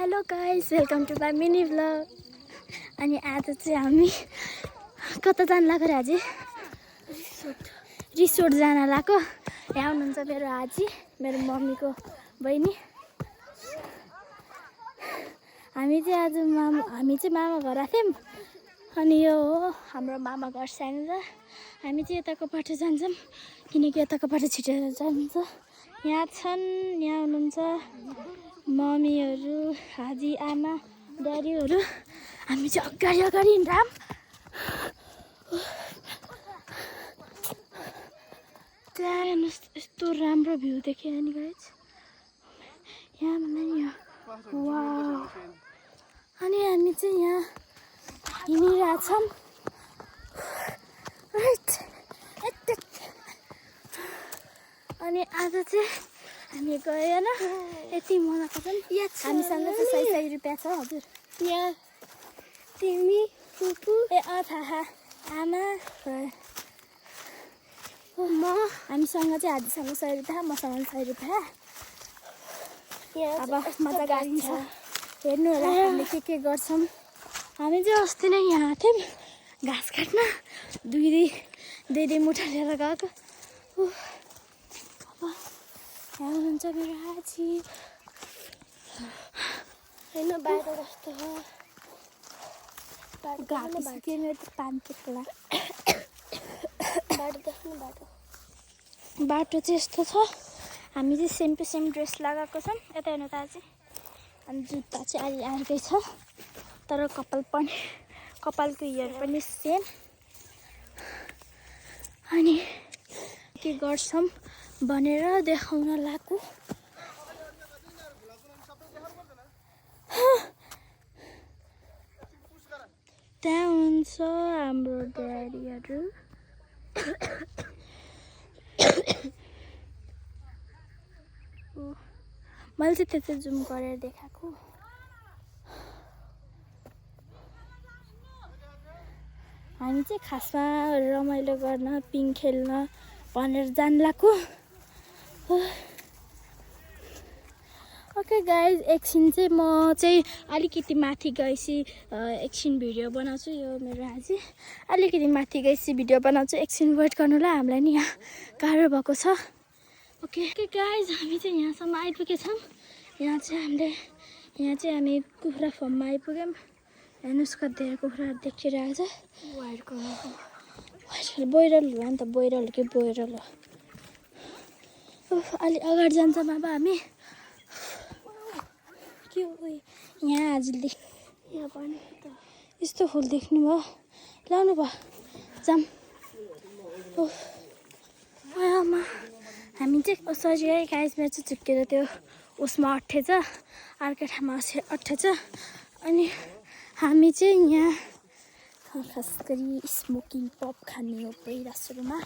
Hello guys, welcome to my mini vlog. अनि आज चाहिँ हामी कता जान लाग्यो रे? आज रिसोर्ट जान लाग्यो। यहाँ हुनुहुन्छ मेरो आजी, मेरो मम्मीको बहिनी। हामी चाहिँ आज मामा घर आएको थियौँ। अनि यो हो हाम्रो मामा घर सानो छ। हामी चाहिँ यताको बाटो जान्छौँ किनकि यताको बाटो छिटो जान्छ। यहाँ हुनुहुन्छ मम्मीहरू, आजी, आमा, ड्याडीहरू। हामी चाहिँ अगाडि हिँड्छौँ। त्यहाँ हेर्नुहोस्, यस्तो राम्रो भ्यू देखियो नि गाइस। यहाँ भन्दा नि वाउ। अनि हामी चाहिँ यहाँ हिँडिरहेछौँ। अनि आज चाहिँ हामी गएन, यति मजाको छ नि। हामीसँग चाहिँ 100 रुपियाँ छ। हजुर, यहाँ तिमी फुपू थाहा आमा म। हामीसँग चाहिँ आजसँग 100 रुपियाँ, मसँग 100 रुपियाँ। अब मजा गाडिन्छ। हेर्नु होला हामीले के गर्छौँ। हामी चाहिँ अस्ति नै यहाँ आएको थियौँ घाँस काट्न। दुई मुठा लिएर गएको। यहाँ हुनुहुन्छ मेरो आजी। होइन बाटो कस्तो हो, बाटो चाहिँ यस्तो छ। हामी चाहिँ सेम ड्रेस लगाएको छौँ। यता हेर्नु त आजी। अनि जुत्ता चाहिँ अलि अर्कै छ, तर कपालको हेयर पनि सेम। अनि के गर्छौँ भनेर देखाउन लाग्यो। त्यहाँ हुन्छ हाम्रो ड्याडीहरू। मैले चाहिँ त्यति जुम गरेर देखाएको। हामी चाहिँ खासमा रमाइलो गर्न, पिङ खेल्न भनेर जान लाग्यो। ओके गाइज, एकछिन चाहिँ म चाहिँ अलिकति माथि गएपछि एकछिन भिडियो बनाउँछु। यो मेरो आजी अलिकति माथि गएपछि भिडियो बनाउँछु। एकछिन वेट गर्नुलाई, हामीलाई नि यहाँ गाह्रो भएको छ। ओके गाइज, हामी चाहिँ यहाँसम्म आइपुगेछौँ। यहाँ चाहिँ हामी कुखुरा फर्ममा आइपुग्यौँ। हेर्नुहोस् कति धेरै कुखुराहरू देखिरहेको छ। बोइरल हो नि त, बोइरल के बोइरल हो। अलि अगाडि जान्छौँ अब हामी। के हो यहाँ आजले यहाँ पनि त यस्तो फुल देख्नु भयो, ल्याउनु भयो। जाम आमा, हामी चाहिँ सजिलै गाइस। मेरो चाहिँ झुक्केर त्यो उसमा अट्ठेछ, अर्कै ठाउँमा अट्ठेछ। अनि हामी चाहिँ यहाँ खास गरी स्मोकिङ पप खाने हो पहिला सुरुमा,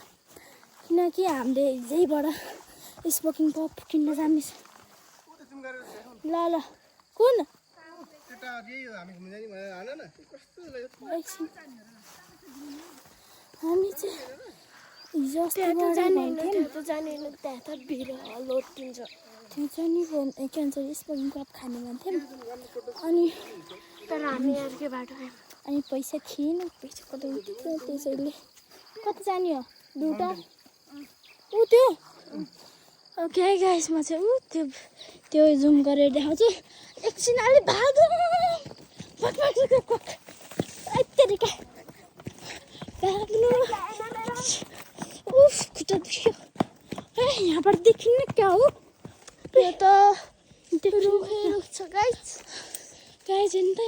किनकि हामीले हिजैबाट स्मोकिङ पप किन्न जानेछ। ल कुन हामी चाहिँ हिजो अस्ति के भन्छ स्मोकिङ पप खाने भन्थ्यौँ। अनि तर हामी अर्कै बाटो आयौँ। अनि पैसा थिएन, पैसा कता उठ्यो त्यसैले। कता जाने हो दुटा ऊ त्यो। ओके गाइस, म चाहिँ त्यो जुम गरेर देखाउँछु। एकछिन अलि भागो भाग्नु। उफ, खुट्टा दुख्यो। यहाँबाट देखिन्न क्या हो यो त रुख छ गाइस। हेर्नु त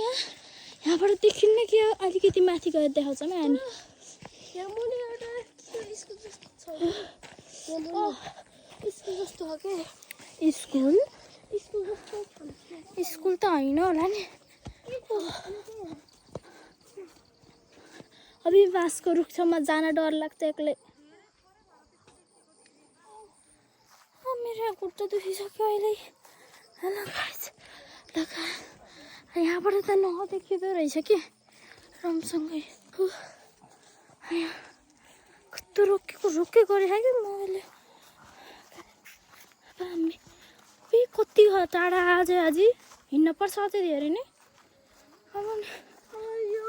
यहाँबाट देखिन्न के हो। अलिकति माथि गएर देखाउँछ नि हामी। जस्तो हो क्या स्कुल त होइन होला नि। अभी बाँसको रुखसम्म जान डर लाग्छ एक्लै। मेरो खुट्टा दुखिसक्यो अहिले। हेलो गाइस, यहाँबाट त नदेखिँदो रहेछ कि राम्रोसँगै। कस्तो रोकेको रहेछ कि मैले। कति टाढा आज आजी हिँड्न पर्छ अझै धेरै नै अब यो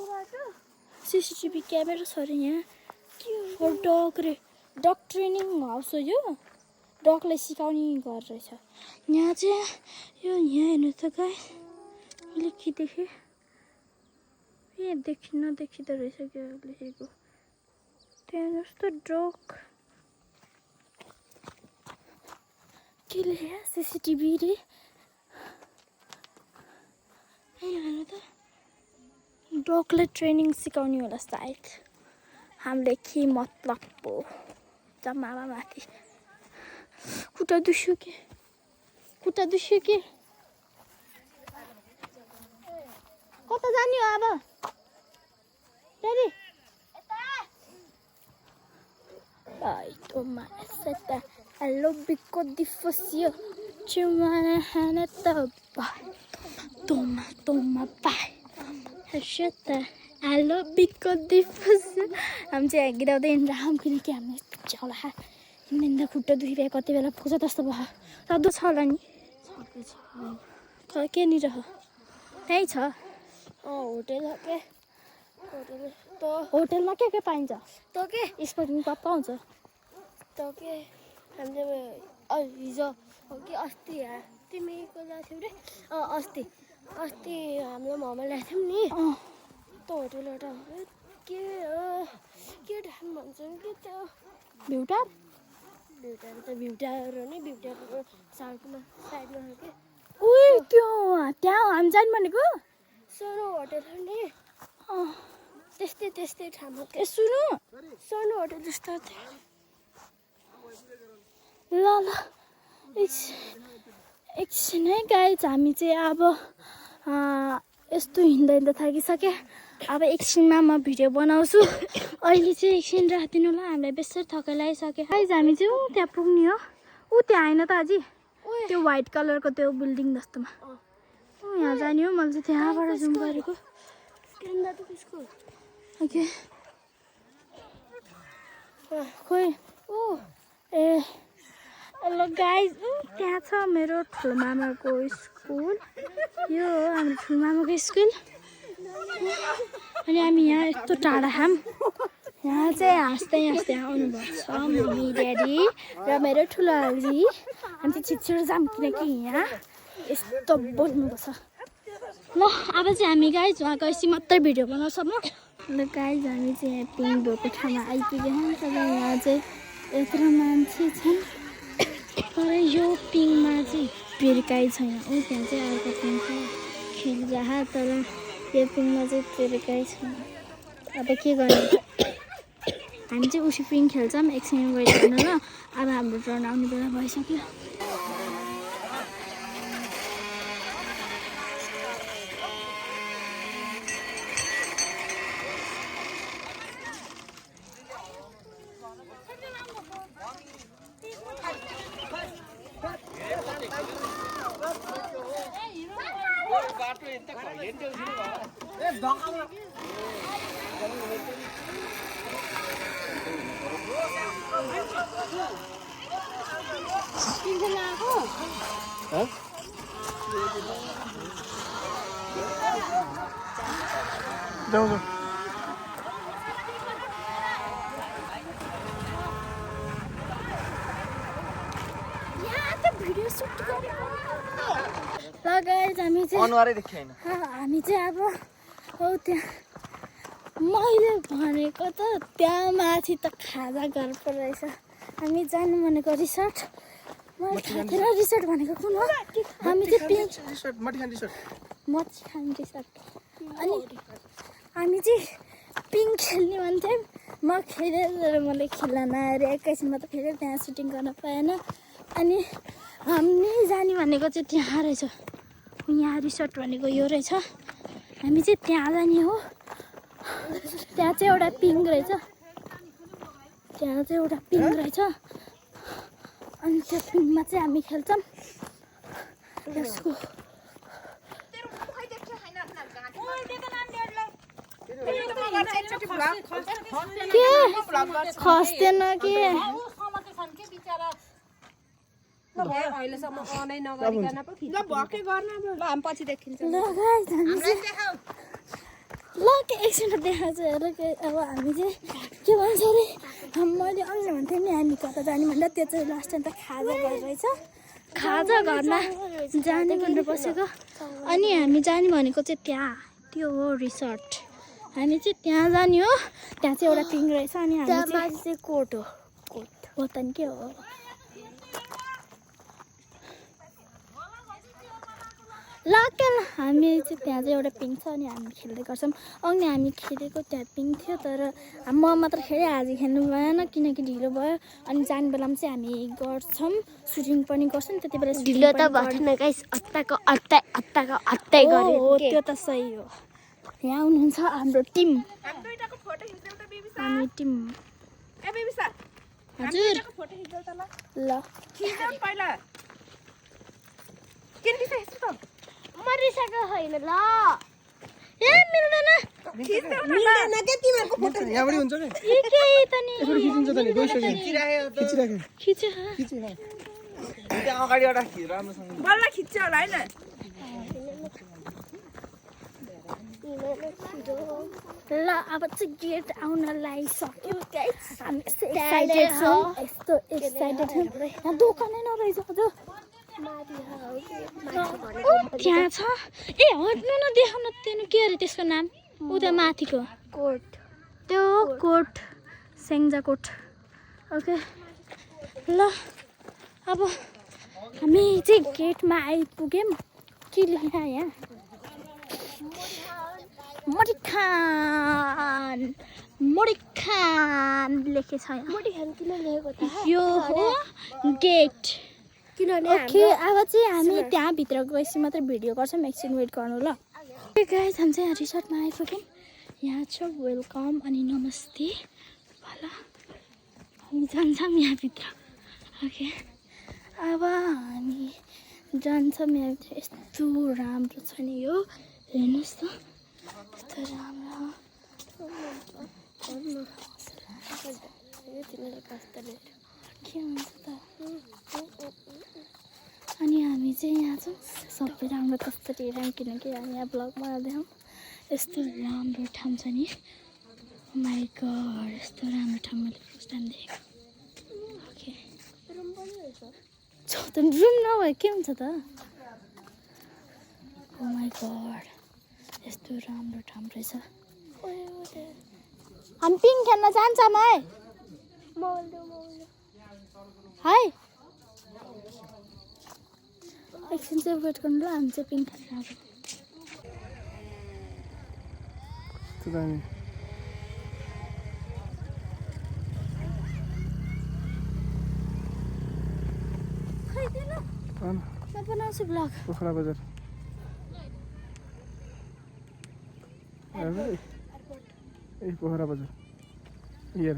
बाटो सिसिटिभी क्यामेरा छ अरे यहाँ हो डग ट्रेनिङ हाउस हो यो डगलाई सिकाउने घर रहेछ यहाँ चाहिँ यो यहाँ हेर्नु त गाइस लेखिदेखेँ ए नदेखिँदो रहेछ क्या लेखेको त्यहाँ जस्तो डग के लेख्या सिसिटिभी रे हेर्नु त डगलाई ट्रेनिङ सिकाउने होला सायद हामीले के मतलब पो जम्मामा माथि खुट्टा दुस्यो के कता जाने हो अब daddy toma seta allo bicco di fossio chumana hanata toma pai seta allo bicco di fossio हम चाहिँ गिराउँदै हिँड्छौँ किनकि हामी चला हिँड्दा खुट्टा दुखिरहेको कति बेला पुग्छ जस्तो भयो सक्दो छ होला नि के नि रह त्यही छ होटल हो के होटलमा के पाइन्छ त के स्पोर्टिङ पप पाउँछ त के हामीले हिजो कि अस्ति तिमी कहिले थियौ रे अस्ति हाम्रो मोमो ल्याएको थियौँ नि त होटल एउटा के ठाउँ भन्छ कि त्यो भ्युटार त भ्युटार हो नि भ्युटारको साइडमा हो कि उही त्यो त्यहाँ हामी जाने भनेको सोनो होटल हो नि त्यस्तै ठाउँ हो ए सुन्नु सोनो होटल जस्तो थियो ल एकछिन है गाइज हामी चाहिँ अब यस्तो हिँड्दा थाकिसकेँ अब एकछिनमा म भिडियो बनाउँछु अहिले चाहिँ एकछिन राखिदिनु ल हामीलाई बेसरी थकाइ लागिसक्यो गाइज हामी चाहिँ त्यहाँ पुग्ने हो त्यहाँ होइन त अझै त्यो व्हाइट कलरको त्यो बिल्डिङ जस्तोमा यहाँ जाने हो मैले चाहिँ त्यहाँबाट जुम गरेको ओके खोइ ए ल गाइज त्यहाँ छ मेरो ठुलो मामाको स्कुल यो हो हाम्रो ठुलो मामाको स्कुल अनि हामी यहाँ यस्तो टाढा यहाँ चाहिँ हाँस्दै आउनुपर्छ मम्मी ड्याडी र मेरो ठुलो हाजी हामी चाहिँ छिटो जाऊँ किनकि यहाँ यस्तो बोल्नुपर्छ ल अब चाहिँ हामी गाइज वहाँ गएपछि मात्रै भिडियो बनाउँछ म ल गाइज हामी चाहिँ यहाँ पिङ भएको ठाउँमा आइपुग्यौँ तर यहाँ चाहिँ यत्रो मान्छे छन् तर यो पिङमा चाहिँ पेर्काइ छैन त्यहाँ चाहिँ अर्को पिङ खेलिरह तर यो पिङमा चाहिँ पेर्काइ छैन अब के गर्ने हामी चाहिँ उसी पिङ खेल्छौँ एकछिन वेट गर्नु ल अब हाम्रो टर्न आउने बेला भइसक्यो ल गाइज हामी चाहिँ अब हो त्यहाँ मैले भनेको त त्यहाँ माथि त खाजा घर पो रहेछ हामी जानु भनेको रिसोर्ट मलाई थाहा थिएन रिसोर्ट भनेको कुन हो हामी चाहिँ मच्छी रिसोर्ट अनि हामी चाहिँ पिङ खेल्ने भन्थ्यौँ म खेलेँ तर मलाई खेल्न नआएर एकैछिनमा त फेरि त्यहाँ सुटिङ गर्न पाएन अनि हामी जाने भनेको चाहिँ त्यहाँ रहेछ यहाँ रिसोर्ट भनेको यो रहेछ हामी चाहिँ त्यहाँ जाने हो त्यहाँ चाहिँ एउटा पिङ रहेछ अनि त्यो पिङमा चाहिँ हामी खेल्छौँ त्यसको के खस्दैन के अहिलेसम्म अनै नगरिकन पो खिच्छ। ल भके गर्न अब। ल हामी पछि देखिन्छ। ल गाइस हामीलाई देखाऊ। ल के एकछिन देखाउँछु हेर के अब हामी चाहिँ के भन्छ अरे मैले अघि भन्थेँ नि हामी कता जाने भन्दा त्यो चाहिँ लास्ट टाइम त खाजा घर रहेछ खाजा घरमा जाने भनेर बसेको अनि हामी जाने भनेको चाहिँ त्यहाँ त्यो हो रिसोर्ट हामी चाहिँ त्यहाँ जाने हो त्यहाँ चाहिँ एउटा पिङ रहेछ अनि हामी चाहिँ कोट हो हो त नि के हो ल के ल हामी चाहिँ त्यहाँ चाहिँ एउटा पिङ छ अनि हामी खेल्दै गर्छौँ अघि हामी खेलेको त्यहाँ पिङ थियो तर म मात्र खेलेँ आज खेल्नु भएन किनकि ढिलो भयो अनि जाने बेलामा चाहिँ हामी गर्छौँ सुटिङ पनि गर्छौँ त्यति बेला ढिलो त भएन गाइस अत्ताको गरे हो त्यो त सही हो यहाँ आउनुहुन्छ हाम्रो टिम हामी टिम हजुर ल मरिसकेको होइन ल ए मिल्दैन मिल्दैन के तिमीहरुको फोटो यहाँबाट हुन्छ नि ए के त नि यसरी खिचिन्छ त नि गइसक्यो खिचिराखे खिच्यो खिचे त्यहाँ अगाडि एउटा राम्रोसँग बल्ल खिच्छ होला हैन ल अब चाहिँ गेट आउन लागिसक्यो हामी एक्साइटेड छौँ यस्तो एक्साइटेड छौँ यहाँ दोकानै नरहेछ हजुर त्यहाँ छ ए हट्नु न देखाउन त्यो के अरे त्यसको नाम उता माथिको कोट त्यो कोट सेङ्जा कोट ओके ल अब हामी चाहिँ गेटमा आइपुग्यौँ के लेख्या यहाँ मरिखान लेखेको छ यहाँ मरिखान किन लेखेको त यो हो गेट किनभने ओके अब चाहिँ हामी त्यहाँभित्र गएपछि मात्रै भिडियो गर्छौँ एकछिन वेट गर्नु ल गाइस हामी चाहिँ यहाँ रिसोर्टमा आइपुग्यौँ यहाँ छ वेलकम अनि नमस्ते ल हामी जान्छौँ यहाँभित्र ओके अब हामी जान्छौँ यहाँभित्र यस्तो राम्रो छ नि यो हेर्नुहोस् त यस्तो राम्रो के हुन्छ त अनि हामी चाहिँ यहाँ छौँ सबै राम्रो कस्तरी हेरौँ किनकि हामी यहाँ ब्लगमा देखाउँ यस्तो राम्रो ठाउँ छ नि माइ गड यस्तो राम्रो ठाउँ मैले फर्स्ट टाइम देखेको ओके छ त रुम नभए के हुन्छ त ओ माइ गड यस्तो राम्रो ठाउँ रहेछ हामी पिङ खेल्न जान्छौँ है एकछिन चाहिँ वेट गर्नु ल हामी चाहिँ पिङ खेल्न आएको म बनाउँछु ब्लग पोखरा बजार ए पोखरा बजार हेर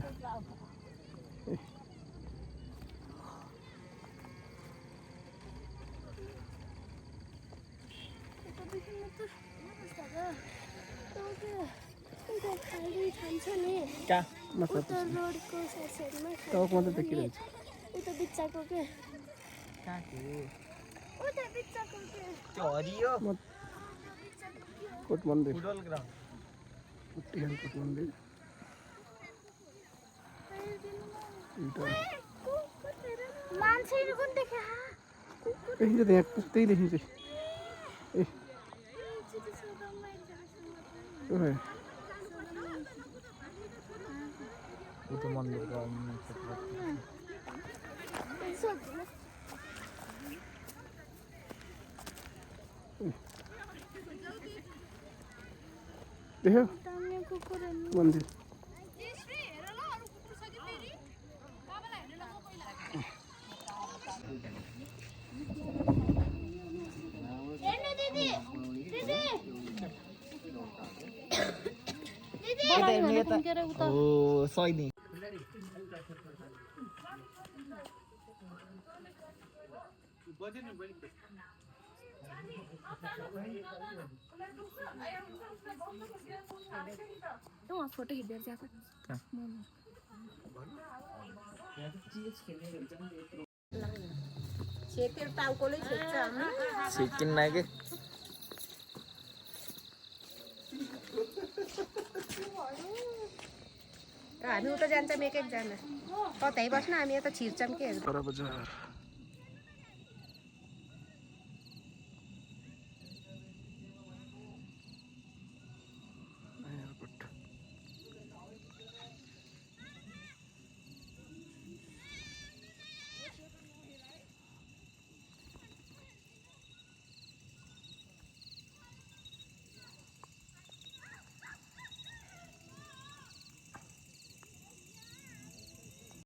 क्या मतलब रोडको साइडमा टाउक मात्रै देखिरहेछ उता बिच्चाको के उता बिच्चाको के त्यो हरियो कोट मन्दिर फुटबल ग्राउन्ड उट्टिहाल कोट मन्दिर मान्छेहरू पनि देखा ए यो त यहाँ त्यही देखिन्छ ए ओहे बुद्ध मन्दिरको देख्यो मन्दिर ओ सैनिक फोटो खिच्दै जाको सेकेर टाउकोले सेक्छ हामी सिक्किन्न के हामी उता जान्छौँ एक एकजना कतै बस्न हामी यता छिर्छौँ के बजार